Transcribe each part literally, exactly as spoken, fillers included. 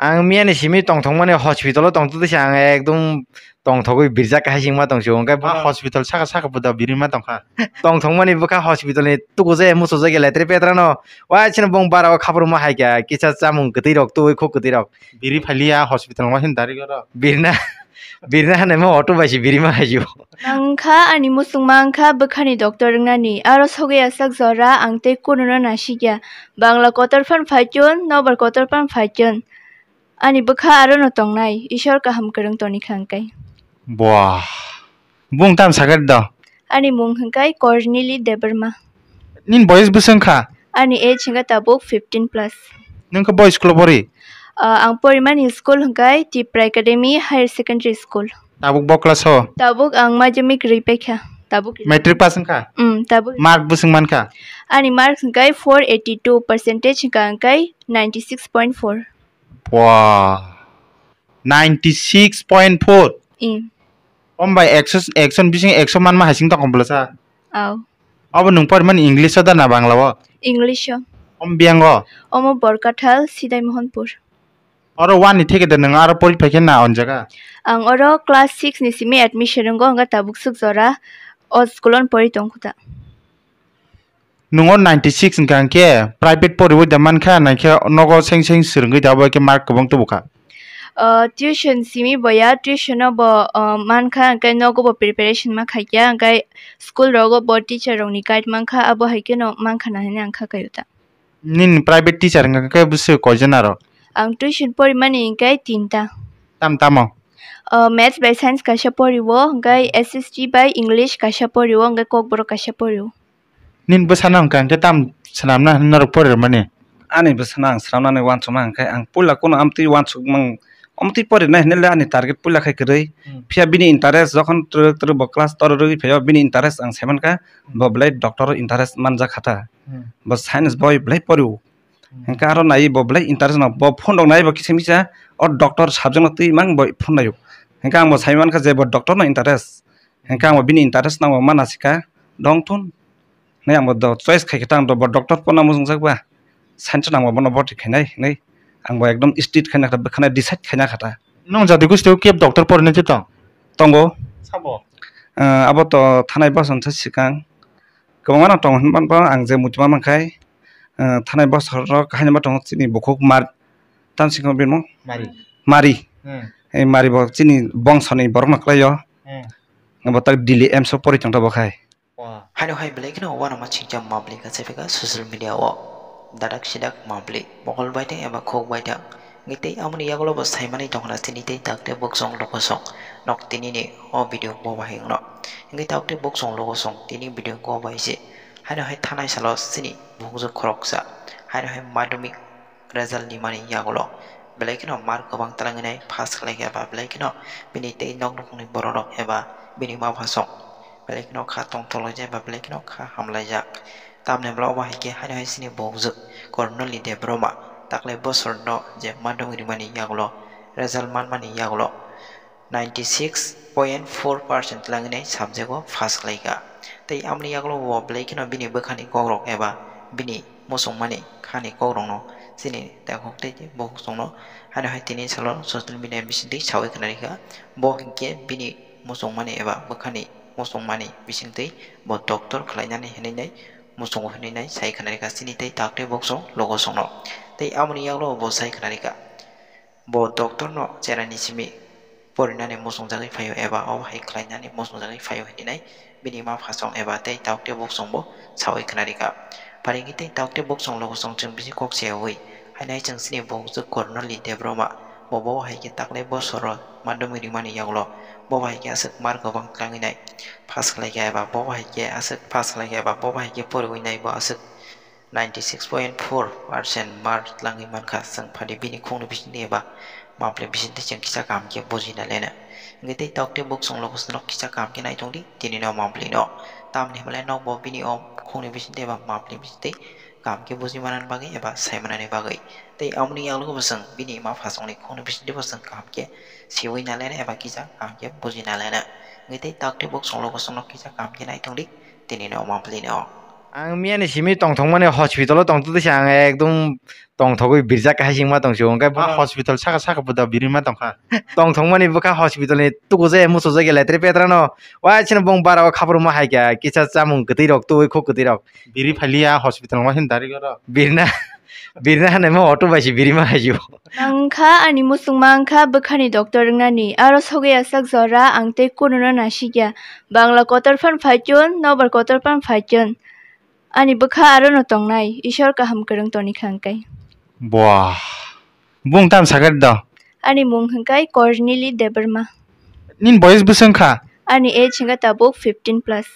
Ang miyani simi tongthokmani hospital o tongtwtwi se ang ekdum tongthogwi birjak hai singma tongsi hwnkhe Ah, bwkha hospital saka saka bo da birima tongkha. Tongthokmani bwkha hospital ni tukuja muchujak ya letri petra no. Wa chini bong bara o khabruma hai kya kisa chamung kwtwi rok twi khuk kwtwi rok. Biri phaliya hospital ma hin dari goro. Birna birna hanai ma auto bai si birima hai si. Nangkha ani musung mangkha bwkhani doctor wngnani aro sogwi asak jora ang tei kununo nasikya. Bangla kotor phan phaikun, nobar kotor phan phaikun. Ani bwkha aro no tongnai, Ishwar kaham kwrwng toni kha hwnkhe. Buah. Bung tam sakar do. Ani mung hwnkhe Kornili Debbarma. Nin boyes bwswng kha? Ani age hwnkhe tabuk fifteen plus. Nung khe boyes school pori? Ah, ang porimani school hwnkhe Tipra Academy Higher Secondary School. Tabuk bo class o? Tabuk ang madhyamik rwi paikha. Tabuk. Matric pass wngkha? Mm, tabuk. Mark bwswng mankha? Ani mark hwnkhe four eighty two percentage hwnkha hwnkhe ninety six point four. Wah. Ninety six point four. Ih. Om bai ekso, ekso ni bising ekso manma hai sing tong bwlasa. Aw. Abo nung porimani English o da na Bangla o? English o. Om biyang o? Omo Borkathal, Sidai Mohanpur. Oro one ni theke de nung aro pori phaikhe na on jaga? Ang oro class six ni simi admission wngo, wngkha tabuk swk jora o school o pori tongkhuta. Nung o ninety six wngkha hwnkhe private poriwi da mankha, naikhe nogo seng seng swrwngwi da abo khe mark kwbang tubukha? Ah, tuition simi boya, tuition o bo, ah, mankha, hwnkhe nogo bo preparation ma khaikya, hwnkhe school rogo bo teacher rokni guide mankha, abo hai kheno mankha na hinwi ang kha kaio ta. Nini private teacher wngkha khe bwswk koijon aro? Ang tuition porimani hwnkhe tinta. Tam tamo? Ah, maths bai science kaisa poriwo, hwnkhe S S T bai English kaisa poriwo, hwnkhe Kokborok kaisa poriwo. Nini bwsano hwnkha hwnkhe tam swnamna hwnwi norok pori rwmani? Ani bwsano ang swnamnani uansukma hwnkhe ang puila kunu amtwi uansukmung, amtwi porinai hinwi le ani target puila khai kwrwi. Hmm. Phiya bini interest jokhon twrwk twrwk bo class torwi rwgwi phaio, bini interest ang sai mankha, bo belai doctor o interest manjak kha ta. Hmm. Bo science boi belai porio. Hmm. Hwnkhe aro naiwi bo belai interest no, bo phone rok naiwi bo kisa misa o doctor subject no twi mang bo phone naio. Hwnkhe ang bo sai mankha je bo doctor no interest. Hwnkhe ang bo bini interest nangma ma nasikha, dong thun. Hinwi ang bo do-, choice khai khe tang do, bo doctor porna muchungjak ba. Science nangma bono boti khainai hinwi. Ang bo ekdom strict khaina kha, bwkhana decide khaina kha ta. Nwng jadi gusti o keb doctor porinai je tong? Tongo. Sabo? Ah, abo to thanai bosong sa sikang. Kwbangma no tongo hinwi man, ang je muchima mankhai, ah, thanai bosor o kahaini ma tongo chini bukhuk mar-, tamsiko bini mung? Mari. Mari. Hmm. Ei mari bo chini bongsoni borok no kwlaio. Hmm. Bo tak Delhi AIIMS o pori tongta bo khai. Wow. Haino hai belai kheno uanama singcha mabli kachaiphaikha social media o. Dadak sidak mabli, mokol baithang eba khuk baithang. Hwnkhe tei amoni yagulo bo saimani tongkha chini tei takte buksong lukosong. Nok tinini o video bo bahai wngno. Hwnkhe takte buksong lukosong tini video bo bahai se. Haino hai thanai salo chini bukhukjwk khoroksa. Haino hai madhyamik result ni mani yagulo belai kheno mark kwbang twlangwi nai pass khlai khe ba belai kheno bini tei nok nukhungni borok rok eba bini ma pha song belai kheno kha tongthok laijak ba belai kheno kha hamlaijak. Tamni bwla obo hai khe haino hai chini bukhukjwk Kornoli Debbarma taklai bosor no je madhyamik rimani yagulo result manmani yagulo ninety six point four percent twlangwi nai subject o pass khlai kha. Tei amoni yagulo bo belai kheno bini bwkhani kokrok eba bini muchungmani khani kokrokno chini takhuk tei bukhuk chwngno haino hai tini salo social media bisingtwi sawi khwnarikha. Bo hinkhe bini muchungmani eba bwkhani muchungmani bisingtwi bo doctor khlainani hinwi nai muchungo hinwi nai sai khwnarikha chini tei takte buksong lukosongno. Tei amoni yagulo bo sai khwnarikha. Bo doctor no cherai ni simi porinani muchungjagwi phaio eba obo hai khlainani muchungjagwi phaio hinwi nai bini ma phasong eba tei takte buksong bo sawi khwnarikha. Pharingwi tei takte buksong lukosong chwng bisi kok seyawi haino hai chwng chini bukhukjwk Kornoli Debbarma bo bo hai khe taklai bosoro madhyamik rimani yagulo bo hai khe aswk mark kwbang twlangwi nai pass khlai kha eba bo hai khe aswk pass khlai kha eba bo hai khe poriwi nai bo aswk ninety six point four percent mark twlangwi mankha, chwng phadi bini khungni bisingtwi eba mapli bisingtwi chwng kisa kaham khe bujina lena. Hwnkhe tei takte buksong lukosongno kisa kaham khe naitongdi tini no mapli no. Tamni hwnle nokbo bini o khungni bisingtwi eba mapli bisingtwi kaham khe buji manani bagwi eba sai manani bagwi. Tei amoni yagulo bo chwng bini ma phasongni khungni bisingtwi bo chwng kaham khe siwi na lena eba kisa kaham khe bujina lena. Hwnkhe tei takte buksong lukosongno kisa kaham khe naitongdi tini no mapli no. Ang miyani simi tongthokmani hospital o tongtwtwi se ang ekdom tongthogwi birjak hai singma tongsi hwnkhe Ah, bono hospital saka saka buda birima tongkha. Tongthokmani bwkha hospital ni tukuja muchujak ya letri petra no. Wa chini bong bara o khabruma hai kya kisa chamung kwtwi rok twi khuk kwtwi rok. Biri phaliya hospital ma hin dari goro. Birna birna hanai ma auto bai si birima hai jo. Nangkha ani musung mangkha bwkhani doctor wngnani, aro sogwi asak jora ang tei kununo nasikya. Bangla kotor phan phaichun, nobar kotor phan phaichun. Ani bwkha aro no tongnai, Ishwar kaham kwrwng toni kha hwnkhe. Buah. Bung tam sakar do. Ani mung hwnkhe Kornili Debbarma. Nin boyes bwswng kha? Ani age hwnkhe tabuk fifteen plus.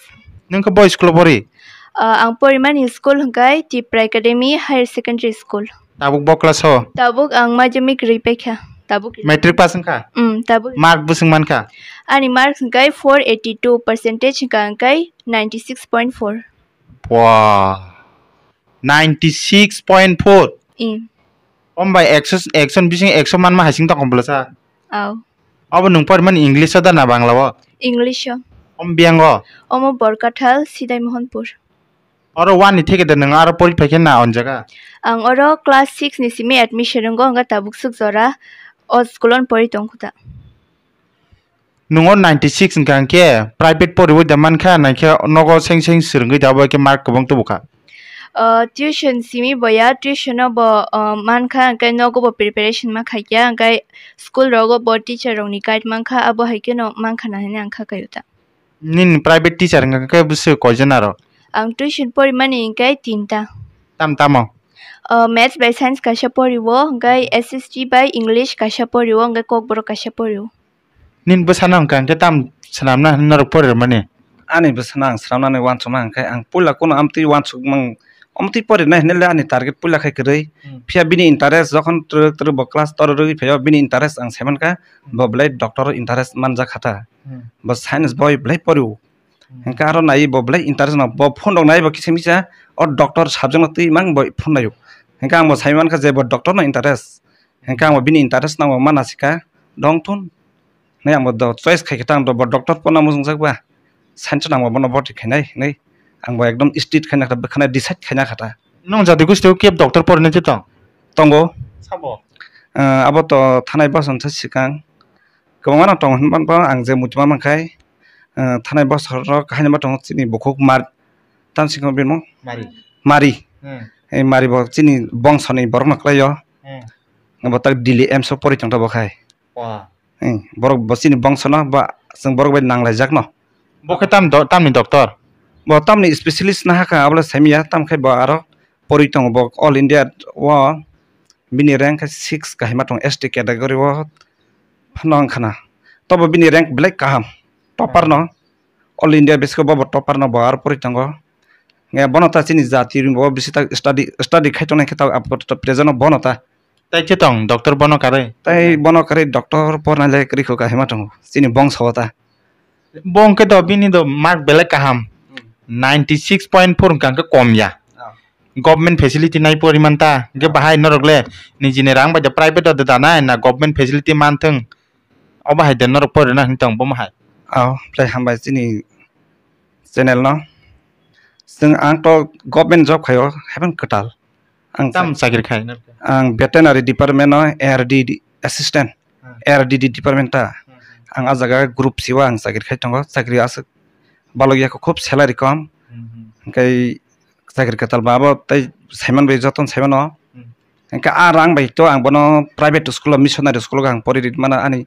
Nung khe boy school o pori? Ah, ang porimani school hwnkhe Tipra Academy Higher Secondary School. Tabuk bo class o? Tabuk ang madhyamik rwi paikha. Tabuk. Matric pass wngkha? Mm, tabuk. Mark bwswng mankha? Ani mark hwnkhe four eighty two percentage hwnkha hwnkhe ninety six point four. Wah. Ninety six point four. Mm. Om bai ekso, ekso ni bising ekso manma hai sing tong bwlasa. Aw. Abo nung porimani English o da na Bangla o? English o. Om biyang o? Omo Borkathal, Sidai Mohanpur. Oro one ni theke de nung aro pori phaikhe na on jaga? Ang oro class six ni simi admission wngo, hwnkhe tabuk swk jora o school o pori tongkhuta. Nung o ninety six wngkha hwnkhe private poriwi da mankha, naikhe nogo seng seng swrwngwi da, abo khe mark kwbang tubukha. Ah, tuition simi bo ya, tuition o bo, ah, mankha, hwnkhe nogo bo preparation ma khaikya, hwnkhe school rogo bo teacher rokni guide mankha, abo hai kheno mankha na hinwi ang kha kaio ta. Nini private teacher wngkha khe bwswk koijon aro? Ang tuition porimani hwnkhe tinta. Tam tamo? Ah, maths bai science kaisa poriwo, hwnkhe S S T bai English kaisa poriwo, hwnkhe Kokborok kaisa poriwo. Nini bwsano hwnkha hwnkhe tam swnamna hwnwi norok pori rwmani? Ani bwsano ang swnamnani uansukma hwnkhe ang puila kunu amtwi uansukmang, amtwi porinai hinwi le ani target puila khai kwrwi. Hmm. Phiya bini interest jokhon twrwk twrwk bo class tor rwgwi phaio, bini interest ang saimankha, hmm, bo belai doctor o interest manjak kha ta. Hmm. Bo science boi belai porio. Hmm. Hwnkhe aro nai bo belai interest no, bo phone rok nai bo kisa misa o doctor subject no twi mang bo phone naio. Hwnkhe ang bo saimankha je bo doctor no interest. Hwnkhe ang bo bini interest no bo mana sika dong thun. Hinwi ang bo do-, choice khai khe tang do, bo doctor porna muchungjak ba. Science nang bo bono boti khainai hinwi ang bo ekdom strict khaina kha, bwkhana decide khaina kha ta. Nung jati gusti o kep doctor porina je tong? Tongo. Sabo? Ah, abo to thanai bosong sa sikang. Kwbangma no tongo hinba ang je muchima mankhai, ah, thanai bosong ro kahini ma tongo chini bukhuk mar-, tam sikang bini mung? Mari. Mari. Hmm. Ei mari bo chini bongso ni borok no kwlai o. Hmm. Bo tak Delhi A I I M S o pori tong ta bo khai. Wah. Hmm, borok bo chini bongso no ba chwng borok bai nang lai jak no. Bo khe tam do-, tamni doctor? Bo tamni specialist na hakha, abo le saimya, tam khai bo aro pori tongo bo All India o bini rank khe six kahima tongo S T category o phano wng khana. Tobo bini rank belai kaham, topper no, All India bisiko bo bo topper no bo aro pori tongo. Nge bono ta chini jati rimbo bisi ta study, study khai tongnai khe ta apato present o bono ta. Tai khe tong doctor bono karwi? Tai bono karwi doctor pornai le kwrwi kho kahima tongo chini bongso o ta. Bo hwnkhe do bini do mark belai kaham. Hmm. Ninety six point four hwnkha hwnkhe kom ya. Ah. Government facility nai poriman ta. Hwnkhe bahai norok le nijini rang bai da private o da danai na government facility manthwng. Obo hai de norok porina hinwi tong bomo hai. Oh, belai hambai chini channel no. Chwng ang to government job khaio, haiphano kwtal. Ang tam chak-, chakri khai norok? Ang veterinary department no A R D D assistant, hmm, A R D D department ta. Hmm, hmm. Ang ah jaga group C o ang chakri khai tongo, chakri aswk balok ya khub salary kom. Hmm, hmm. Hwnkhe chakri kwtal ba abo tei saiman bai joto saiman o. Hmm. Hwnkhe a rang bai to ang bono private school o, missionary school o ang pori ri mano, ani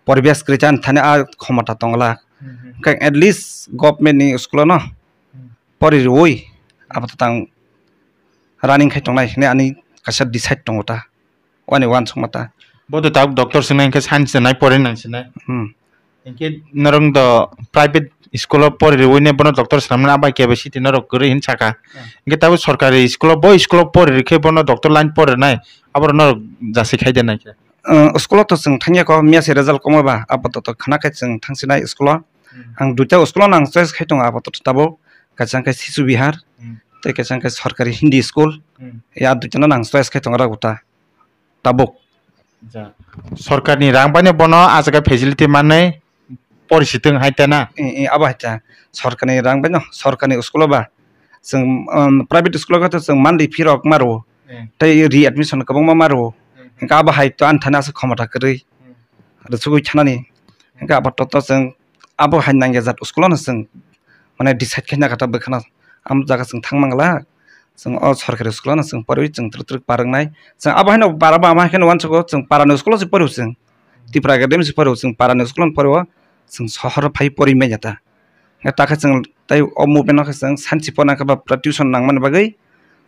poribesh kwrwi chan thani a khomota tongla. Hmm, hmm. Hwnkhe at least government ni school o no, hmm, pori rwi apato tang running khai tongnai hinwi ani kaisa decide tongo ta. Wani uansukma ta. Bo to tabuk doctor swngnai hwnkhe science nai pore nang sinai. Hmm. Hwnkhe norok do private school o pori rwui ne bono doctor swnamnani abai capacity norok kwrwi hin saka. Hmm. Hwnkhe tabuk sorkari school o, bo school o pori rwkhe bono doctor line pori rwnai, aboro norok jasi khai de nai khe. Uh, school o to chwng thangya kho, miya se result komo ba, apato to khna khai chwng thangsinai school o. Hmm. Ang duita school o nang choice khai tongo, apato to tabuk kaisa hwnkhe Sishu Vihar, hmm, tei kaisa hwnkhe sorkari Hindi school. Hmm. Ya duita no nang choice khai tongo rago ta. Tabuk. Ja. Sorkarni rang baino bono ah jaga facility manwi pori sitwng hai ta na? Eh, eh, abo hai ta. Sorkarni rang baino, sorkarni school o ba. Chwng, um, private school o khe to chwng monthly fee rok ma rwo. Hmm. Tei readmission kwbangma ma rwo. Hmm. Hwnkhe abo hai to ani thani aswk khomota kwrwi. Hmm. Rwchugwi thanani. Hmm. Hwnkhe abo to, to chwng abo hai nangya jat school o no chwng mane decide khaina kha ta bwkhano. Am jaga chwng thang mangla. Chwng o sorkari school o no chwng porwi chwng twrwk twrwk parwknai. Chwng abo haino para ba ama haino uansugo chwng parani school o se porwi chwng. Tipra Academy se porwi chwng parani school o porwi chwng sohor o phai porwi manya ta. Takhe chwng tei o movement no khe chwng sanchi porna khe ba pura tuition nangmani bagwi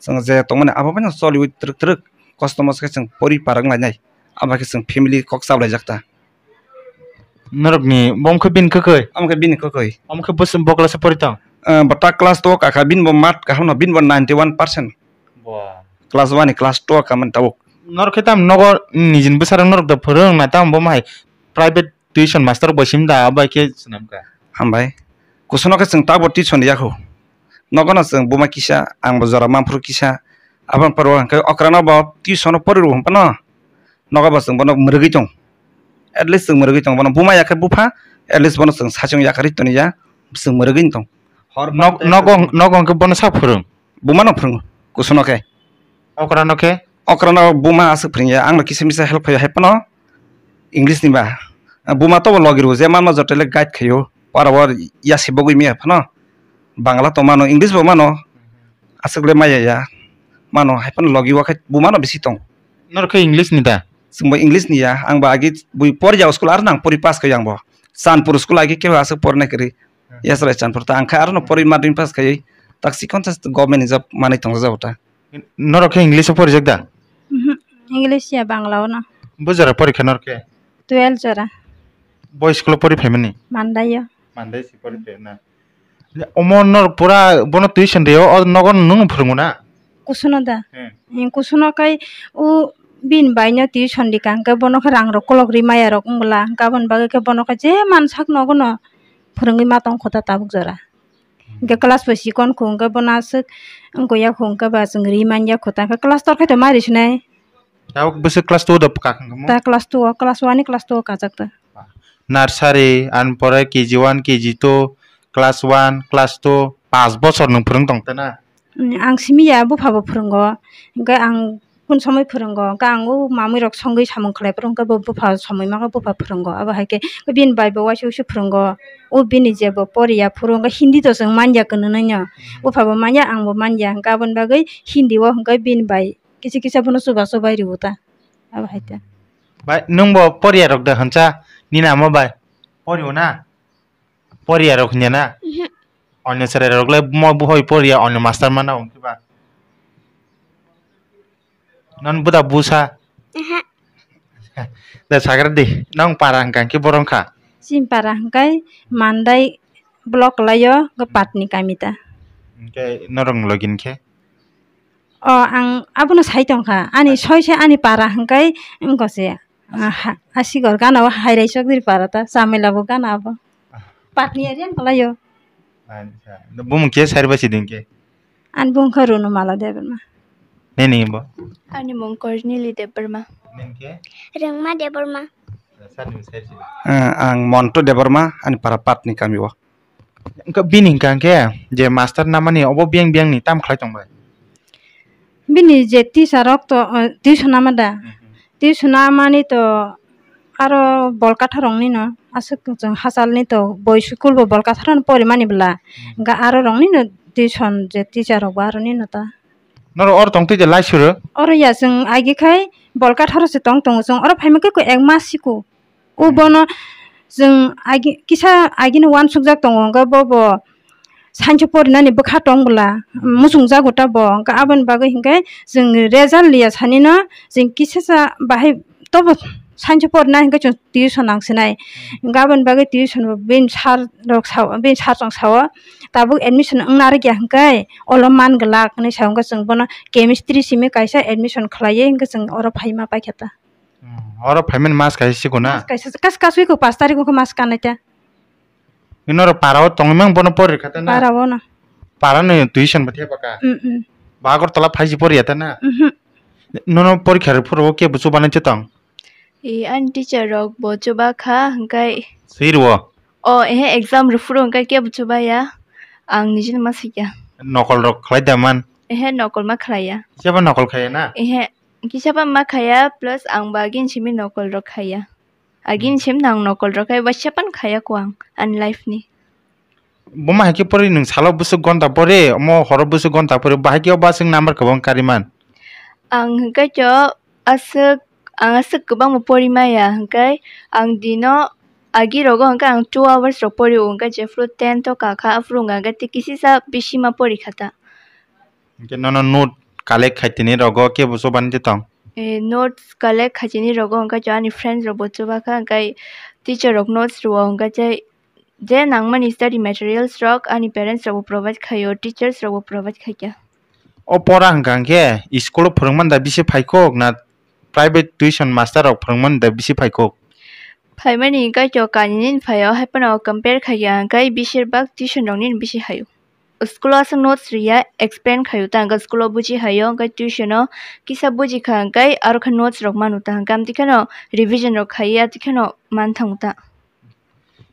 chwng je tongmani abo phano choliwi twrwk twrwk kosto mosto khe chwng pori parwk lainai. Abo khe chwng family kok chaplaijak ta. Norokni bo wngkha bini kwkhwi? Omo khe bini kwkhwi. Omo khe bwswk bo class o pori tong? Eh, bo ta class two o kakha, bini bo mat kaham no, bini bo ninety one percent. Ba. Class one ni class two o kaman tabuk. Norok khe tam nogo nijini bwsarok norok da phwrwng na tam bo mahai private tuition master bo sim da abo khe swnam kha. Hambai. Kusuno khe chwng tabo tuition ya kho. Nogo no chwng buma kisa, ang bo jora mamphuru kisa. Aboni pore hwnkhe okra no bo tuition o pori rw hwn phano. Nogo bo chwng bono mwrwgwi tong. At least chwng mwrwgwi tong. Bono buma ya khe bupha, at least bono chwng sachung yakarwi toni ya, chwng mwrwgwi tong. Hor Nog-, nogo, nogo hwnkhe bono sa phwrwng? Buma no phwrwngo, kusuno khe. Okra no khe? Okra no buma aswk phwrwng ya, ang no kisa misa help khaio hai phano English ni ba. Buma to bo logi rw je mano joto le guide khaio. Pora bo yasi bogwi mia phano. Bangla to mano, English bo mano. Aswk le maya ya. Mano hai phano logi o khe buma no bisi tong. Norok khe English ni da? Chwng bo English ni ya, ang bo agi bui por ya school ar nang pori pass khaio ang bo. Chanpur school agi kebo aswk pornai kwrwi. Hmm. Yasrai Chanpur ta ang khe aro no pori madhyamik pass khaiwi tak sikon sa government ni job manwi tongjago ta. Norok khe English o porijak da? Mhm. English ya Bangla o no. Bo jora porikha norok khe? Twelve jora. Bo school o pori phaimani? Mandai o. Mandai si pori phai na. Omo norok pura bono tuition rio, o nogo nwng phwrwngo na? Kusuno da? Hmm. Kusuno kai o bini bai no tuition rika hwnkhe bono khe rang rok kolok ri maya rok wng bwla, hwnkhe aboni bagwi khe bono khe je mansak nogo no phwrwngwi ma tong kho ta tabuk jora. Hwnkhe class bo sikon kho hwnkhe bono aswk wngya kho hwnkhe ba chwng ri manya kho ta hwnkhe class tor khai to ma ri sinai. Tabuk bwswk class two da kak hwnkhe mo? Ta class two o, class one ni class two o kajak ta. Nursery, ani pore K G one, K G two, class one, class two, paanch bochor nwng phwrwng tong ta na? Mm, ang simi ya, bupha bo phwrwngo. Hwnkhe ang kunu somoi phwrwngo, hwnkhe ang o mamui rok songwi samung khlai phuru, hwnkhe bo bupha somoi ma khe bupha phwrwngo. Abo hai khe bini bai bo uaisa uaisa phwrwngo. O bini je bo poriya phuru, hwnkhe Hindi to chwng manya kwnwi no. Bupha bo manya, ang bo manya, hwnkhe aboni bagwi Hindi o hwnkhe bini bai kisa kisa bono chuba chubai rwo ta. Abo hai ta. Bai, nwng bo poriya rok da hwnsa, nini amo bai? Poriwo na? Poriya rok hwnya na? Mhm. Onyo chwrai rok le mo buhoi poriya, onyo master mana wng khe ba. Non buda busa? Aha. Da sagra di, nong para hwnkha khe borong kha? Chini para hwnkhe Mandai block laio, hwnkhe Patni kami ta. Hwnkhe norok login khe? O, ang abono sai tongkha. Ani soi se ani para hwnkhe wngkha se, ah, ha, Asigor gana o Hairai Chokdiri para ta, Chamela bo gana abo. Patni area wngkha laio. Acha. Bumung khe sari bai siding khe? Ani bumung khe Runumala Debbarma. Nini bo? Ani mung Kornili Debbarma. Nini khe? Rengma Debbarma. Sani bo sari siding. Ah, ang Monto Debbarma, ani para Patni kami o. Wngkha bini hwnkha hwnkhe je master namani obo biyang biyang ni tam khlai tong bai? Bini je teacher rok to, eh, tuition nama da? Mhm. Tuition namani to aro Bolkatha rok ni no aswk chwng hachal ni to boi school bo Bolkatha rok no porimani bwla. Mhm. Hwnkhe aro rok ni no tuition je teacher rok bo aro ni no ta. Norok oro tong twi de lai suru? Oro ya, chwng agi khai Bolkatha ro se tong tongo, chwng oro phaima khe ko ek mas siko. O bono chwng agi, kisa agini uansukjak tongo, hwnkhe bo bo science o porinani bwkha tong bwla, muchungjago ta bo, hwnkhe aboni bagwi hwnkhe chwng result liya sanino chwng kisa sa bahai tobo science o porinai hwnkhe chwng tuition nang sinai. Hwnkhe aboni bagwi tuition bo bini sir rok sao, bini sir rok sao, tabuk admission wngna rwkya hwnkhe olo man glak hinwi sao, hwnkhe chwng bono chemistry simi kaisa admission khlaiwi hwnkhe chwng oro phaima paikha ta. Hmm, oro phaimani mas kaisa siko na? Mas kaisa, kas-, kasui ko pash tarikh wngkha mas kanai ta. Norok para o tongwi mang bono pori kha ta na? Para o na. Para ni tuition bo thepha kha? Mm, mm. Ba Agartala phai si pori ya ta na? Mhm. Nono porikha rw phuru kebo chubanai cha tong? E, ani teacher rok bo chuba kha, hwnkhe. Swi rwo? O, ehe, exam rw phuru hwnkhe kebo chuba ya. Ang nijino ma swi kha. Nokol rok khlai da man? Ehe, nokol ma khlaiya. Kisa ba nokol khaiya na? Ehe, kisa ba ma khaiya, plus ang ba agin simi nokol rok khaiya. Agin Hmm. sim nang nokol rok khai, waisa pan khaiya ko ang, ani life ni. Bo ma hai khe pori nwng salo bwswk gonta pori, omo horo bwswk gonta pori, bahai khe o bwswk number kwbang kari man? Ang hwnkhe cho aswk, ang aswk kwbangma pori maya, hwnkhe ang dino agi rogo hwnkhe ang two hours rok pori o, hwnkhe jephuru ten to kakha, aphuru wngkha hwnkhe tei kisisa bisi ma pori kha ta. Hwnkhe nono note collect khai tini rogo kebo chubani de tong? Eh, notes collect khai tini rogo hwnkhe cho ani friends rok bo chuba kha, hwnkhe teacher rok notes rwo hwnkhe je, je nangmani study materials rok ani parents rok bo provide khaio, teachers rok bo provide khaikha. O pora hwnkha hwnkhe school o phwrwngmani da bisi phaikhok na private tuition master rok phwrwngmani da bisi phaikhok? Phaimani hwnkhe cho kanini phaio, haiphano compare khaikha hwnkhe bisir bak tuition rokni bisi haio. School o aswk notes riya, explain khaio ta, hwnkhe school o buji haio, hwnkhe tuition o kisa buji kha, hwnkhe aro khe notes rok manu ta, hwnkhe amtwi kheno revision rok khaiya, twi kheno man thango ta.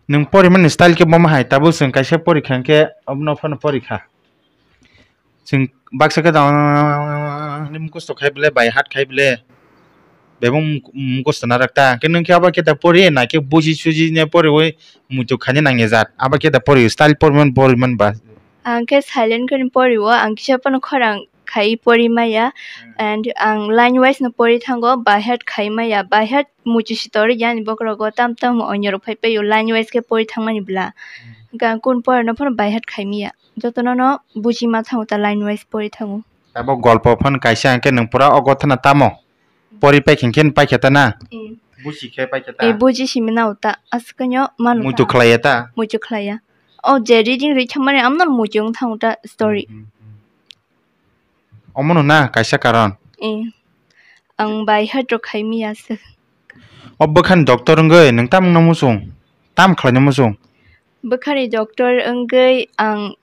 Nwng porimani style khe bomo hai, tabuk chwng kaisa porikha hwnkhe obono phano porikha. Chwng baksa khe tong mukusto khai bole, by heart khai bole, bebak mukusto narak ta. Hwnkhe nwng khe abo khe ta pori, na khe buji suji ne poriwi muitu khaina nangya jat. Abo khe ta pori, style poriman, poriman ba. Ang khe silent kheno pori o, ang kisa phano khorang khai pori maya, Hmm. And ang line wise no pori thango, by heart khai maya, by heart muitu si tori yani bokhorogo tam tam onyo rok phai paio, line wise khe pori thangmani bwla. Hmm. Hwnkhe ang kun pori no phano by heart khai maya, jotono no buji ma thango ta, line wise pori thango. Abo golpo phano kaisa hwnkhe nwng pura o gothana tamo? Pori paikha hwnkhe paikha ta na? Eh. Buji khe paikha ta? Eh, buji simi nao ta, aswk khe no manu ta. Muitu khlaiya ta? Muitu khlaiya. O je reading ri thangmani amno muitu wng thango ta story. Hmm, hmm, hmm. Omono na kaisa karon? Eh. Ang by heart rok khai maya se. O bwkhani doctor wngwi nwng tam wngna muchung? Tam khlaina muchung? Bwkhani doctor wngwi ang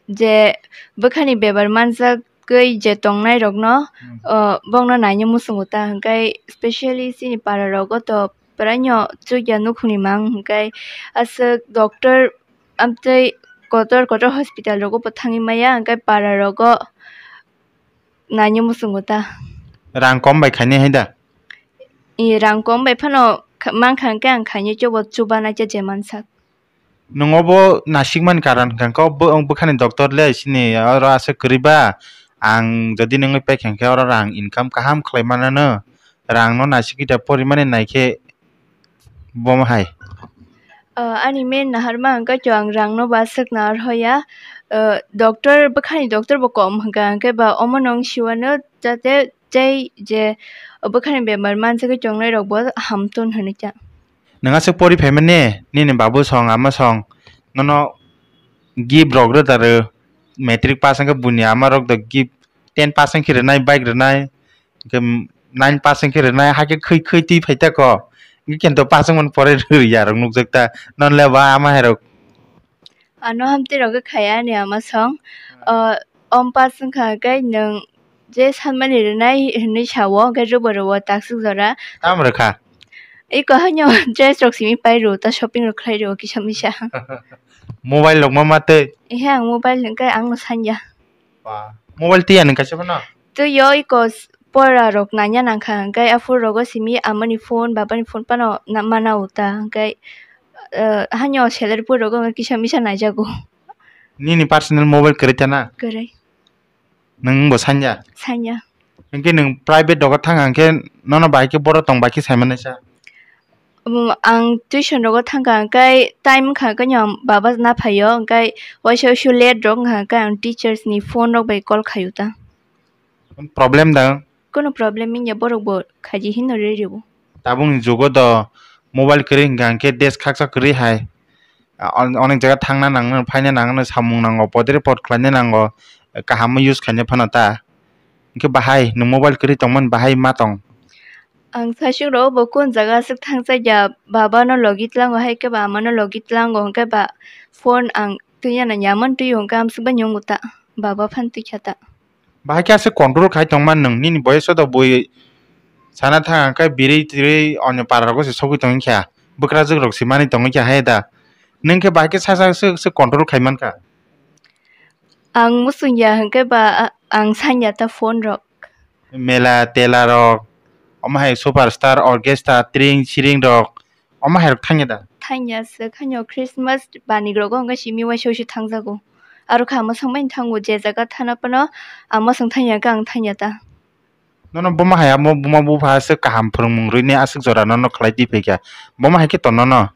je bwkhani bebar manjagwi je tongnai rokno, Hmm. O, bongno naina muchungo ta, hwnkhe specially chini para rogo to praino chukya nukhungni mang, hwnkhe aswk doctor amtwi kotor kotor hospital rogo bo thangwi maya, hwnkhe para rogo naina muchungo ta. Rang kom bai khainai hai da? I rang kom bai phano kha-, mankha hwnkhe ang khainai chobo chubanai cha je mansak. Nwng obo nasikmani karon hwnkha khe, o bw-, bwkhani doctor le sini oro aswk kwrwi ba, ang jodi nwngwi paikha hwnkhe oro rang income kaham khlai mananw, rangno nasikwi da porimani naikhe bomo hai. Uh, ani main naharma hwnkhe cho ang rangno bo aswk nahar hoya. Uh, doctor, bwkhani doctor bo kom hwnkha hwnkhe ba omo nwng siwano jate tei je bwkhani bemar manjagwi tongnai rok bo hamtun hwnwi cha. Nwng aswk pori phaimani, nini babu song, ama song, nono gift rok rwda rw, matric pass wngkhe buini ama rok do gift, ten pass wngkhe rwnai, bike rwnai, hwnkhe nine pass wngkhe rwnai, hakhe khwi khwi twi phai ta ko, hwnkhe kento pass wngmani pore rwya rok nukjak ta, non le ba ama hai rok. Ano hamtwi rok khe khaya ani ama song. Hmm. O, om pass wngkha khe nwng je sanmani rwnai hinwi sao, hwnkhe rwbo rwo takswk jora. Tamo rwkha? Iko haino dress rok simi pai rw ta, shopping rok khlai rw kisa misa. Mobile rok ma ma twi? Ehe, ang mobile hwnkhe ang no sanya. Ba, mobile twi ya nwng kaisa phano? Twi yo, iko s-, pora rok nanya nangkha, hwnkhe aphuru rogo simi amani phone, babani phone phano na-, mana uta, hwnkhe, eh, haino salary puri rogo kisa misa naijago. Nini personal mobile kwrwi ta na? Kwrwi. Nwng bo sanya? Sanya. Hwnkhe nwng private rogo thang hwnkhe nono bahai khe borok tong bai khe sai manaisa? Um, ang tuition rogo thangkha hwnkhe time wngkha hwnkhe no baba na phaio, hwnkhe waisa waisa late rok wngkha hwnkhe ang teachers ni phone rok bai call khaio ta. Problem da? Kono problem wngya, borok bo khaidi hino rw rw o. Tabukni jugo do mobile kwrwi hwnkha hwnkhe desh khaksa kwrwi hai. A, on-, onek jaga thangna nangno, phaina nangno, samung nango, podre pod khlaina nango, kaham use khaina phano ta. Hwnkhe bahai nwng mobile kwrwi tongmani bahai ma tong? Ang saichung rok bo kun jaga aswk thangjakya, baba no logi tlango hai khe ba ama no logi tlango, hwnkhe ba phone ang twi ya na, yaman twi o, hwnkhe amswk bai nungo ta, baba phan twi kha ta. Bahai khe aswk control khai tongma nwng, nini boyoso do bui sana thang khe birwi twrwi onyo para rogo se sogwi tongwi kha, bwkrajwk rok se manwi tongwi kha hai da, nwng khe bahai khe sasa swk swk control khai mankha. Ang muchung ya hwnkhe ba, a-, ang sanya ta phone rok. Mela tela rok, omo hai superstar, orchestra, tring siring rok, omo hai rok thangya da? Thangya se, khanyo Christmas bani rok wngkha simi waisa waisa thangjago. Aro kha mwsang bai thango je jaga thana phano, ang mwsang thangya khe ang thangya ta. Nono boma hai amo buma bupha aswk kaham phwrwngmung rwini aswk jora nono khlai twi phaikha. Boma hai khe to nono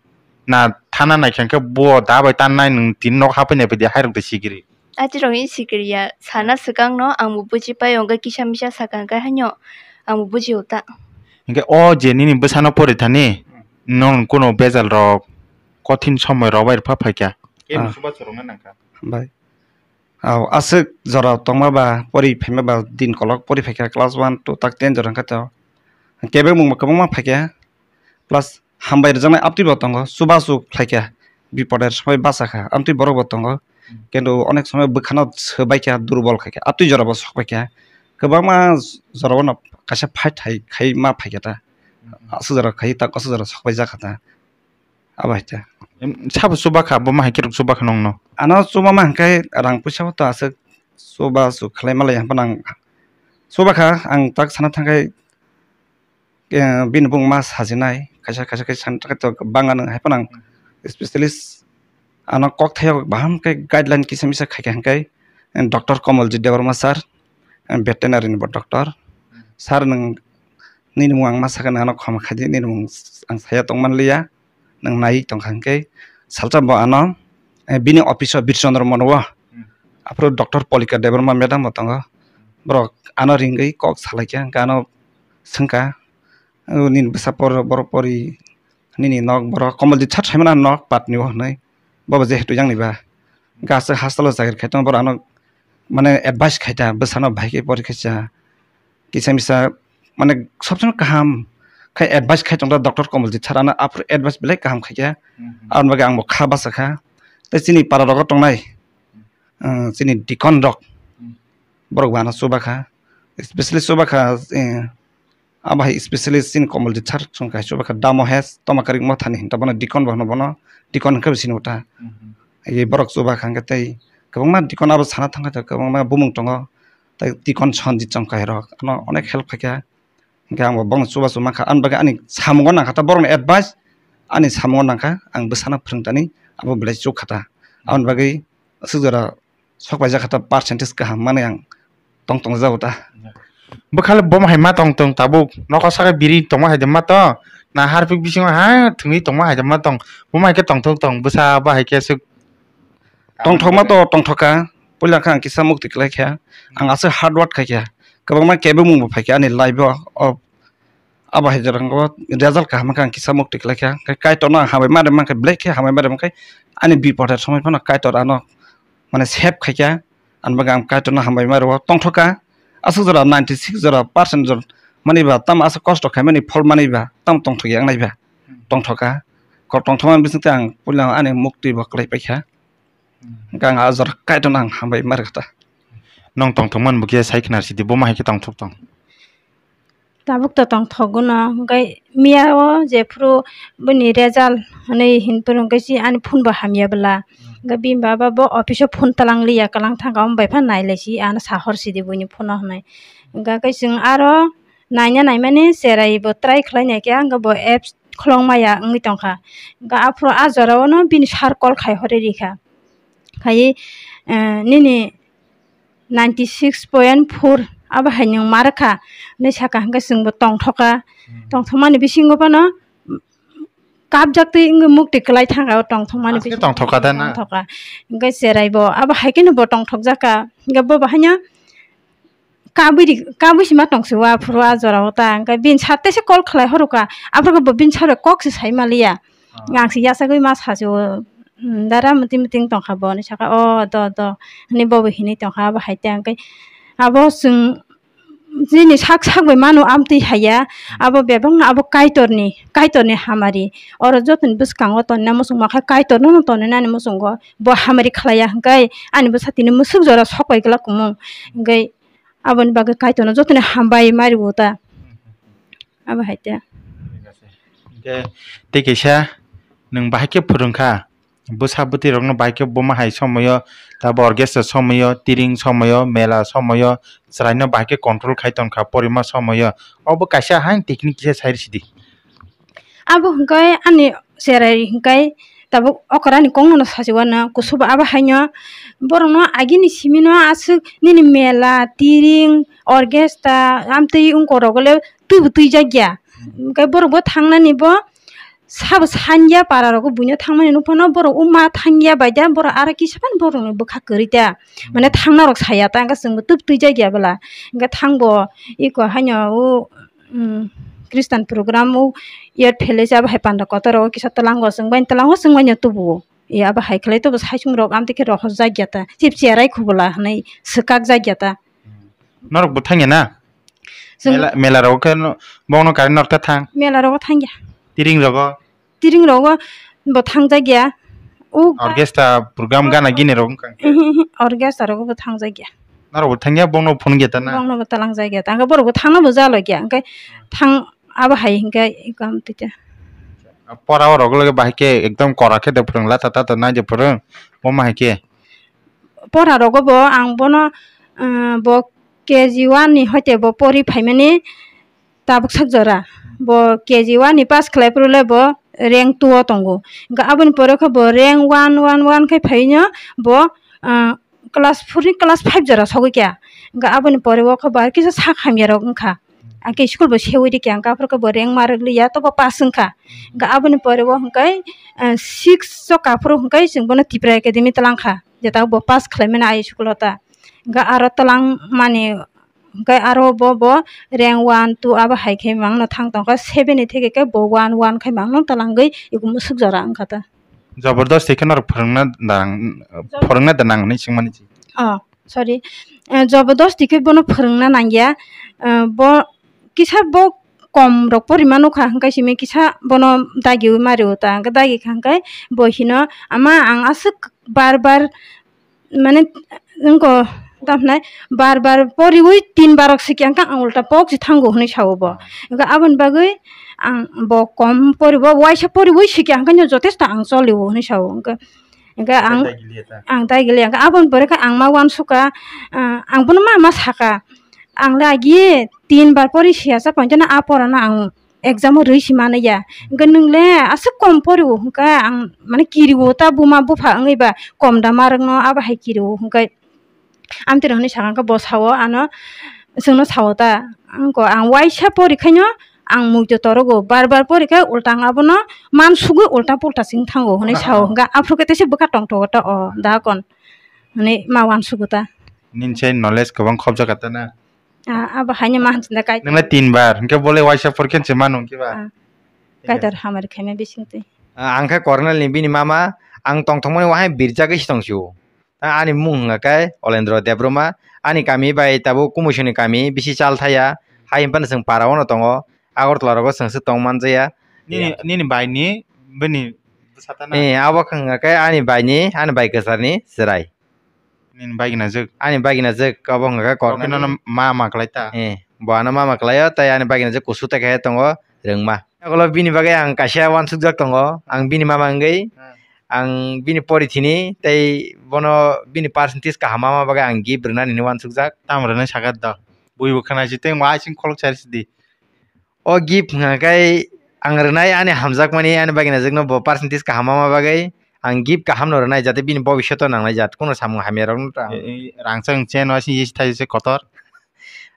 na thana naikha khe bo da bai tannai nwng tini nok hapai nai phaidi hai rok de sigiri. Achi rok ni sikiri ya sana swkang no ang bo buji pai onga kisa misa sakang kai hanyo ang bo buji uta. Hinkhe o je nini bwsano pori thani nwng kuno bejal rok kothin somoi rok bai rwpha phaikha. Kebo Ah. Suba chorokna nangkha. Bai. Au, aswk jora tongma ba, pori phaima ba, din kolok pori phaikha class one, two tak ten jora wngkha to. Kebengmung bo kwbangma phaikha, plus hambai rwjaknai amtwi bo tongo, chubachu khlaikha, bipode somoi bachakha, amtwi borok bo tongo. Kintu onek somoi bwkhano swbaikha, durbol khaikha, amtwi jora bo sokbaikha, kwbangma jora bono kaisa fight hai khai ma phaikha ta, aswk jora khai ta, aswk jora sokbaijak kha ta. Abo hai ta. Em, sabo chuba kha, bo ma hai khe rok chuba kha nongno? Ano chuba ma hwnkhe rang puisa bo to aswk chuba chu khlai ma lai, haphano ang chuba kha, ang tak sana thangkhai, eh, bini bung ma sajinai, kaisa, kaisa, kaisa sana thangkhai to bang ano, haphano ang specialist ano kok thaio baham khe guideline kisa misa khai kha hwnkhe, eh, Doctor Komoljit Debbarma sir, eh, veterinary ni bo doctor. Sir, nwng nini mung ang ma sakha, nwng ano khoma khai di, nini mung ang saya tong man liya. Nwng nai tongkha hwnkhe salsa bo ano, eh, bini office o Bir Chandra Mono o, hmm, aphuru Doctor Polika Debbarma madam bo tongo. Borok ano ringwi kok salaikha, hwnkhe ano swngkha, "O nini bwsa por, borok pori, nini nok borok Komoljit sir saimano nok patni o," hwnwi. Bo bo jehetu yang ni ba. Hwnkhe aswk hastalo chakri khai tongo, borok ano mane advice khai ta, bwsano bahai khe pori khe cha. Kisa misa mane sob somoi kaham khai advice khai tongda Doctor Komoljit sir ano aphuru advice belai kaham khaikha. Mhm. Aboni bagwi ang bo kha bachakha. Tei chini para rogo tongnai, uh, chini deacon rok, hmm, borok bo ano chuba kha, specially chuba kha, eh, abo hai specially chini Komoljit sir chwng kaisa chuba kha Damo Hes Tomakarik Mothani hinta bono deacon bo hwno bono, deacon hwnkhe bo sini uta. Mhm. Agi borok chuba kha hwnkhe tei kwbangma deacon abo sana thangkha tei kwbangma bumung tongo. Tei deacon Sanjit Chongkai rok ano onek help khaikha. Hwnkhe ang bo bono chubachu mankha, ani bagwi ani samungo nangkha ta borokni advice, ani samungo nangkha, ang bwsano phwrwngtani abo belai chukha ta. Aboni bagwi aswk jora sok paijak kha ta percentage kaham manwi ang tong tong jago ta. Bwkhale bomo hai ma tong tong tabuk nokhor saka biri tongma hai de ma tong, na harpik bisingo ha thwngwi tongma hai de ma tong, bomo hai khe tongthok tong bwsa ba hai khe aswk. Tongthokma to tongthokha, puila khe ang kisa mukti kwlai kha, ang aswk hard work khai kha, kwbangma kebengmung bo phai kha ani life o, o, abo hai jora result kaham khe ang kisa mukti kwlai kha, khe Kaitor no ang hambai ma rwma khe belai khe hambai ma rwma khe ani bipode somoi phano Kaitor ano mane save khai kha, ani bagwi ang Kaitor no hambai ma rwo tongthokha, aswk jora ninety six jora percent jora mani ba tamo aswk kosto khaimani phol mani ba tamo tongthok ya wngnai ba tongthokha, kok tongthokma bising tei ang puila ani mukti bo kwlai pai kha. Hwnkhe ang a jora Kaitorno ang hambai ma rwkha ta. Nwng tongthokmani bo khe sai khna sidi, bo ma hai khe tongthok tong? Tabuk to tongthokgwno, hwnkhe miya o jephuru bini result hwnwi hinphuru hwnkhe si ani phone bo hamya bwla. Hwnkhe bini baba bo office o phone twlang liya, kwlang thangkha, omo bai phano nai lai si, ano sa hor sidi buini phone o hwnwi. Hwnkhe khe chwng aro naina naimani cherai bo try khlai naikhe, hwnkhe bo apps kholong maya wngwi tongkha. Hwnkhe aphuru a jora o no bini sir call khai horwi rikha. Khai, eh, nini ninety six point four abo hai nwng ma rwkha hinwi sakha, hwnkhe chwngbo tongthokha. Hmm. Tongthokmani bisingo phano kapjak twi wngwi mukti kwlai thangkha o tongthokmani bisingo. Tongthokha da na? Tongthokha. Hwnkhe cherai bo abo hai kheno bo tongthokjakha. Hwnkhe bo bo haino kabwi ri-, kabwi sima tongsi o aphuru a jora o ta. Hwnkhe bini sir teisa call khlai horokha. Aphuru khe bo bini sir bai kok se sai maliya. Ah. Ang se yachagwi ma sa se o, "Hmm, dara muting muting tongkha bo," hinwi sakha, "O, do, do," hinwi bo bo hinwi tongkha. Abo hai ta hwnkhe abo chwng chini sak sak bai mano amtwi haiya. Abo bebakno abo Kaitorni, Kaitorni hamari. Oro jotoni bwskango tonina muchungma khe Kaitorno no toninani muchungo. Bo hamari khlaiya hwnkhe ani bwsa tini mwswk jora sok pai glak kumung. Hwnkhe Aboni bagwi Kaitorno jotoni hambai ma rwo ta. Abo hai ta. Hwnkhe tei kaisa nwng bahai khe phwrwngkha, Bwsa bwtwi rokno bahai khe buma hai somoyo, tabo orchestra somoyo, tiring somoyo, mela somoyo, chwraino bahai khe control khai tongkha porima somoyo. Obo kaisa hain technique kisa sai rw sidi. Abo hwnkhe ani cherai hwnkhe tabuk okra ni kok no sachi uanw kusugo, abo haino borok no agini simi no aswk nini mela, tiring, orchestra, amtwi wngkor rogo le twibo twijak ya. Hwnkhe borok bo thangnani bo sabo sanya para rogo buino thangmani nukha no, borok o ma thangya bai da borok aro kisa phano borok ni bwkha kwrwi ta. Mane thangna rok saya ta, hwnkhe chwng bo twibo twijak ya bwla. Hwnkhe thangbo iko haino o, um, Christian program o yet phele se abo hai panda kotor rogo kisa twlango chwng bai twlango chwng bai no tubuo. Ya abo hai khlai tubo saichung rok amtwi khe rohor jak ya ta. Chip cherai khubula hwnwi swkak jak ya ta. Norok bo thangya na? Chwng mela, mela rogo khe no, bongno kari norta thang. Mela rogo thangya. Tiring rogo? Tiring rogo bo thangjak ya. O orchestra program gana gini rok wngkha. Orchestra rogo bo thangjak ya. Norok bo thangya, bongno phunuk ya ta na? Bongno bo talang jak ya ta. Hwnkhe borok bo thangna bo jalo ya. Hwnkhe thang abo hai hwnkhe iko amtwi ta. Pora o rogo loge bahai khe ekdom kora khe de phwrwng la ta ta ta nai de phwrwng. Bo ma hai khe. Pora rogo bo ang bono, uh, bo K G one ni hoite bo pori phaimani tabuk sak jora. Bo K G one ni pass khlai phuru le bo rank two o tongo. Hwnkhe aboni pore khe bo rank one, one, one khai phaino bo, uh, class four ni class five jora sogwi kha. Hwnkhe aboni pore o khe bo ar kisa sak hamya rok wngkha. Hwnkhe school bo seui rikha, hwnkhe aphuru khe bo rank ma rwk liya, tobo pass wngkha. Hwnkhe aboni pore o hwnkhe, uh, six o kaphuru hwnkhe chwng bono Tripura Academy twlang kha. Jeta bo pass khlaimani ai school o ta. Hwnkhe aro twlang mani, hwnkhe aro bo, bo rank one, two abo hai khe mangno thang tongkha, seven ni theke khe bo one, one khai mangno twlangwi iko musuk jora wngkha ta. Jobordosti khe norok phwrwngna dang, phwrwngna da nang hinwi swngmani. Oh, sorry. Eh, jobordosti khe bono phwrwngna nangya. Eh, bo kisa bo kom rok porima nukha hwnkhe simi kisa bono dagiwi mario ta. Hwnkhe dagi kha hwnkhe bo hino, "Ama, ang aswk bar bar mane, wngko, tamo hwnai bar bar poriwi tin barok sikya hwnkhe ang ulta pok si thango," hwnwi sao bo. Hwnkhe aboni bagwi ang bo kom poribo, waisa poriwi sikya hwnkhe no jotesto ang cholio hwnwi sao. Hwnkhe, hwnkhe ang, ang dai gili ya ta? Ang dai gili ya. Hwnkhe aboni pore khe ang ma uansukha, ah, ang bono ma ma sakha, "Ang le agi tin bar pori siya sa, ponteno a porano ang exam o rwi si mano ya. Hwnkhe nwng le aswk kom pori o," hwnkhe ang mane kiri o ta, buma bupha wngwi ba kom da ma rwkno abo hai kiri o, hwnkhe amtwi rok hwnwi sakha, hwnkhe bo sao ano, chwngno sao ta, "Wngko ang waisa pori khaino ang muitu torogo, bar bar pori khe ulta ang abono man sugwi ulta pulta sing thango," hwnwi sao. Hwnkhe aphuru khe teisa bwkha tongthogo ta o da kon hwnwi ma uansugo ta. Nini se knowledge kwbang khobjak kha ta na? Ah, abo haino ma hinwi da kai. Nwngle tin bar, hwnkhe bole waisa porkhe se mano hwnkhe ba? Ah, kaitor hamari khaima bisingtwi. Ah, ang khe Kornel ni bini mama, ang tongthokmani wahai birjagwi si tong sio. Ah, ani mung hwnga khe Olendro Debroma, ani kami bai tabuk Kumuisoni kami bisi chal thaya, hai hwnphano chwng para ono tongo, Agartala rogo chwng se tong manjaya. Nini, nini bai ni bini bwsa ta na? Eh, abo hwnga khe ani bai ni, ani bai kwchar ni chwrai. Nini bagina jwk? Ani bagina jwk, abo hwnga khe Kornel. Oke, nono ma ma kwlai ta? Eh, bo ano ma ma kwlai o, tei ani bagina jwk kusu tai khe tongo, Rwngma. Ulo bini bagwi ang kaisa uansukjak tongo, ang bini mama wngwi, hmm, ang bini porithini, tei bono bini percentage kaham ma ma bagwi ang gift rwnani hinwi uansukjak. Tamo rwnai sakha do? Buibo khwnaisi tei mo aising kholok charisi di. O gift hwnka khe ang rwnai ani hamjakmani, ani bagina jwkno bo percentage kaham ma ma bagwi ang gift kahamno rwnai, jate bini bobisyoto nangnai jat, kuno samung hamyarokno ta. E, e, rangchak chen waising yesi thaise kotor.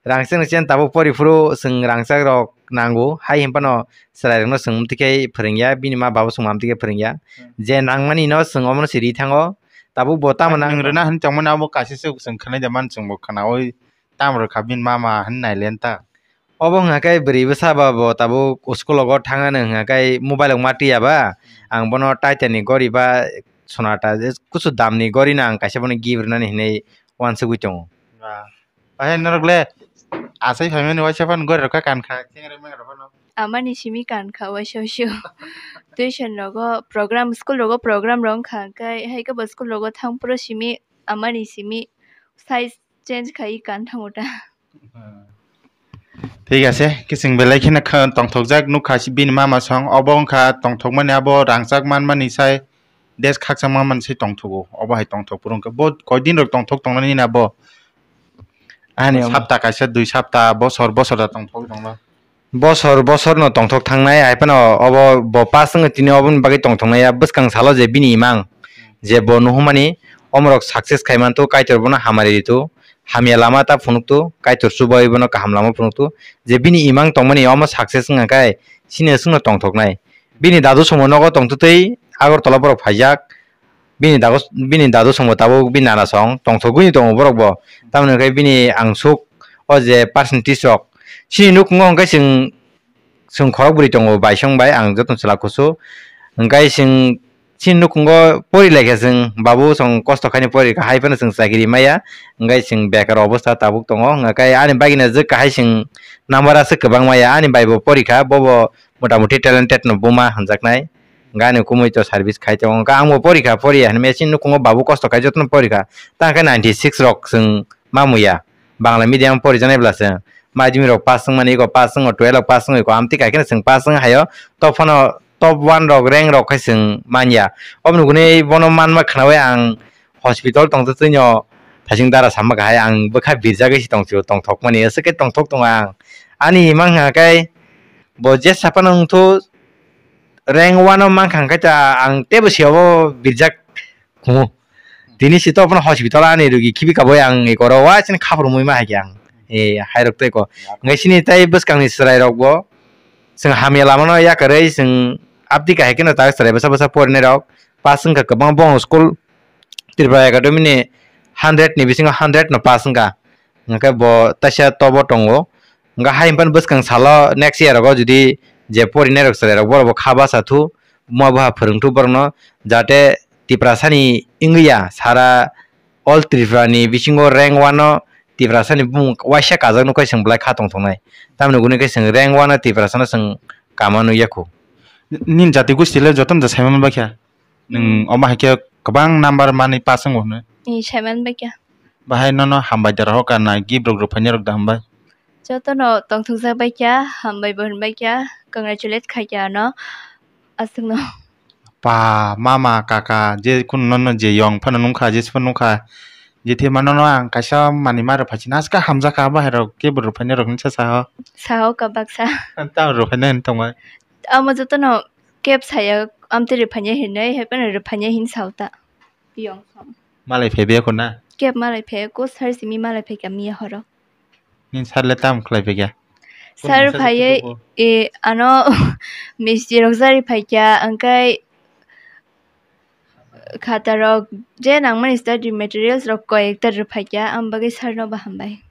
Rangchak chen tabuk pori phuru chwng rangchak rok nango, hai hwnphano chwrairokno chwng amtwi khe phwrwngya, bini ma babo chwng amtwi khe phwrwngya. Hmm. Je nangmani no chwng omono se ri thango, tabuk bo tamo nang. Nwng rwna hwn tongmani abo kaisa se chwng khwnai da man chwng bo khwnaui. Tamo rwkha bini mama hwn nai lenta. Obo hwnka khe bwrwi bwsa ba bo tabuk school rogo thangna hwnka khe mobile rok ma twiya ba, ang bono Titan ni gori ba Sonata je kusu dam ni gori no ang kaisa bono gift rwnani hinwi uansugwi tongo. Ba. Bahai norok le achai phaimani waisa phano gori rok kha kankha, chengre mengra phano. Amani simi kankha waisa waisa. Tuition rogo program, school rogo program rok wngkha khe, hai khe bo school rogo thang phuru simi amani simi size change khai kan thango ta. Thik ase, kising belai kheno kha-, tongthokjak nukha si bini mama song, obo wngkha tongthokmani abo rangchak manmani sai Des khakchangma manwi se tongthogo, obo hai tongthok phuru hwnkhe bo koi din rok tongthok tongnani na bo? Ani omo. Sapta kaisa, dui sapta, bosor, bosor da tongthok tongla. Bosor, bosor no tongthok thangnai, hai phano obo bo pass wngwi tini oboni bagwi tongthoknai ya, bwskang salo je bini imang, je bo nuhumani omorok success khai mantu, Kaitor bono hamari ritu, hamya lama ta phunuktu, Kaitor chubai bono kaham lama phunuktu, je bini imang tongmani omo success wngkha khai, chini aswkno tongthoknai. Bini dadu somo nogo tongtwtwi Agartala borok phaijak. Bini dago, bini dadu songbo tabuk bini nana song tongthogwi tongo borok bo. Tamoni hwnkhe bini angsuk o je percentage rok chini nukhungo hwnkhe chwng, chwng khorok bwrwi tongo baisong bai ang jotono chwla kusu. Hwnkhe chwng chini nukhungo pori laikha chwng, babu chwng kosto khaini pori kha hai phano chwng chakiri maya, hwnkhe chwng bekar obostha tabuk tongo. Hwnkhe ani bagina jwk kahai chwng number aswk kwbang maya, ani bai bo pori kha, bobo motamuti talented no buma hwnjaknai. Gani kumui to service khai tongo. Hwnkhe ang bo pori kha, pori ya hinwi machine nukhungo babu kosto khai jotono pori kha. Ta hwnkhe ninety six rok chwng ma muya. Bangla medium porijaknai bwla chwng. Madhyamik rok pass wngmani eko pass wngo, twelve rok pass wngo eko amtwi kaikheno chwng pass wng haio. Top phano top one rok rank rok khai chwng manya. Oboni hwnwi bono manma khwnawi ang hospital tongtwtwino thasing dara sama kahai ang bwkha birjagwi se tongthokmani, aswk khe tongthok tongo ang. Ani imang hwnkha khe bo jesa phano wngthu rank one o mankha hwnkhe ta ang teibo se obo birjak. Kumu. Tini si to phano hospital ani rugi khibi kabui ang ekoro wa chini khapur mui ma hai khe ang. E, hai rok tei ko. Ngai sini tai bwskang ni chwrai rok bo. Chwng hamya lama no yakarwi chwng abdi kahai kheno ta chwrai bwsa bwsa porinai rok. Pass wngkha kwbang bong school Tripura Academy ni hundred ni bisingo hundred no pass wngkha. Hwnkhe bo taisa tobo tongo. Hwnkhe hai hwnphano bwskang salo next year rogo jodi je porinai rok chwrai rok borok bo kha bacha thu, buma buha phwrwng thu borokno, jate Tiprasani wngwi ya sara all Tripura ni bisingo rank one o Tiprasani bumung waisa kajak nukhe chwng belai kha tongthoknai. Tamoni hwnwi khe chwng rank one o Tiprasano chwng kama nukya khu. Nini jati gosti le jotono da saimano bakha? Nwng omo hai khe kwbang number manwi pass wngo hwnwi. Ee, saiman bai kha. Bahai nono hambai da rohor ka na gift rok rwphainai rok da hambai? Jotono tongthokjak bai kha, hambai bo hwnbai kha, congratulate khai kha ano aswkno. Pa, mama, kaka, je kunu nono je yong phano nungkha, jesa phano nungkha, je thema nono ang kaisa manwi ma rwphai sina, aska hamjakha bahai rok gift rwphainai rok hinsa sao. Sao ka baksa. Tamo rwphainai hinwi tongbai. Amo jotono kep saya, amtwi rwphainai hinwi, hai phano rwphainai hinwi sao ta. Yong. Malai phai be ko na? Kep malai phai ko, sir simi malai phai ka miya horo. Nin sir le tam khlai phai kya? Sir phai e, ano misti rok jari phai kya, angkai khata rok je nangmani study materials rok koi ekta rwphai kya, ang bagwi sir no bo hambai.